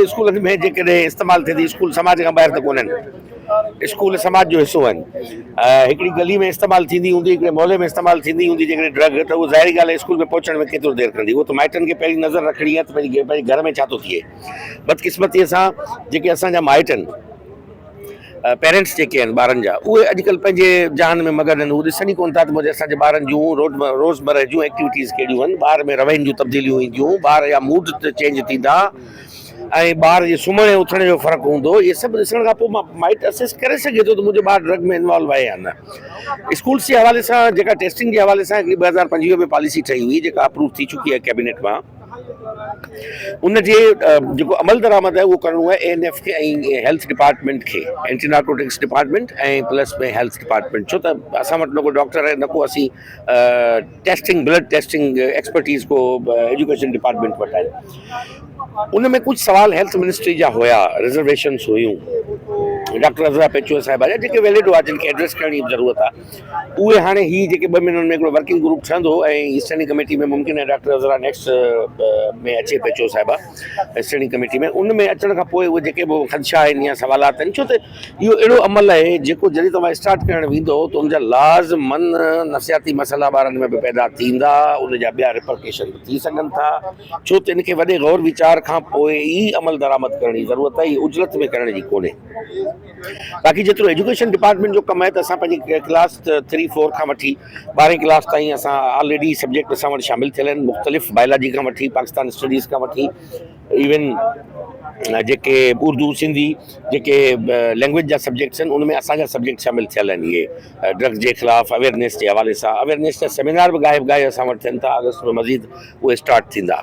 اسڪولن ۾ جيڪڏهن استعمال ٿئي ٿي، اسڪول سماج کان ٻاهر ته ڪونهن، اسڪول سماج جو حصو آهن. هڪڙي گلي ۾ استعمال ٿيندي هوندي، هڪڙي محلي ۾ استعمال ٿيندي هوندي جيڪڏهن ڊرگ ته اهو ظاهري ڳالهه آهي اسڪول ۾ پهچڻ ۾ ڪيترو دير ڪندي. اهو ته مائٽن کي پهرين نظر رکڻي آهي ته پنهنجي پنهنجي گهر ۾ ڇا ٿو ٿئي. بدقسمتي سان جيڪي اسان جا مائٽ آهن، پيرنٽس جيڪي آهن ٻارن جا، اهي اڄڪلهه پنهنجي جهان ۾ مگن آهن. هو ڏسن ئي ڪونه ٿا ته منهنجي اسان جي ٻارن جون روز مرهه جون ايڪٽيوٽيز ڪهڙيون آهن. ٻار ۾ روين جون تبديليون اينديون، ٻار جا موڊ چينج ٿيندا ۽ ٻار جي سمهڻ ۽ اٿڻ جو فرق هوندو. اهي سڀ ڏسڻ کان پوء مائٽ اسيس ڪري سگهي ٿو ته منهنجو ٻار ڊرگ ۾ انوالو آهي يا نه. اسڪولس جي حوالي سان جيڪا ٽيسٽنگ جي حوالي سان هڪڙي 2025 ۾ پاليسي ٺهي هئي، جيڪا اپروو ٿي چڪي آهي ڪيبينيٽ مان، ان جي جيڪو عمل درآمد آهي اهو ڪرڻو آهي اي اين ايف کي ۽ هيلٿ ڊپارٽمينٽ کي، anti narcotics department ۽ plus ۾ health department, ڇو ته اسان وٽ نه ڪو ڊاڪٽر آهي، نه ڪو اسين ٽيسٽنگ، بلڊ ٽيسٽنگ ايڪسپرٽيز ڪو ايجوڪيشن ڊپارٽمينٽ وٽ آهي. ان ۾ ڪجهه سوال هيلٿ منسٽري جا هيا، رزرويشنس هيون ڊاڪٽر عذرا پيچوهي صاحبه جا، جيڪي ويلڊ هئا، جن کي ايڊريس ڪرڻ جي ضرورت آهي. اهي هاڻي هي جيڪي ٻه مهينن ۾ هڪڙو ورڪنگ گروپ ٺهندو ۽ اسٽينڊنگ ڪميٽي ۾ ممڪن آهي ڊاڪٽر عذرا نيڪسٽ ۾ اچي پيچوهو صاحبه اسٽينڊنگ ڪميٽي ۾، ان ۾ اچڻ کان پوء اهي جيڪي به خدشا آهن يا سوالات آهن، ڇو ته اهو اهڙو عمل آهي جيڪو جڏهن توهان اسٽارٽ ڪرڻ ويندو ته ان جا لازمن نفسياتي مسئلا ٻارن ۾ به پيدا ٿيندا، ان جا ٻيا ريپرڪيشن به ٿي سگهن ٿا، ڇو ته ان کي وڏي غور ويچار کان پوء ئي عمل درآمد ڪرڻ جي ضرورت آهي، هي اجرت ۾ ڪرڻ جي ڪونهي. باقي جيترو ايجوڪيشن ڊپارٽمينٽ جو ڪم آهي ته اسان پنهنجي ڪلاس ٿري فور کان وٺي 12هين ڪلاس تائين اسان آلريڊي سبجيڪٽ اسان وٽ شامل ٿيل آهن، مختلف بائلاجي کان وٺي پاڪستان اسٽڊيز کان وٺي ايون جيڪي اردو سنڌي جيڪي لينگويج جا سبجيڪٽس آهن، ان ۾ اسان جا سبجيڪٽ شامل ٿيل آهن. اهي ڊرگس جي خلاف اويئرنيس جي حوالي سان اويئرنيس جا سيمينار به گاهي به گاهي اسان وٽ ٿين ٿا، آگسٽ ۾ مزيد اهي اسٽارٽ ٿيندا.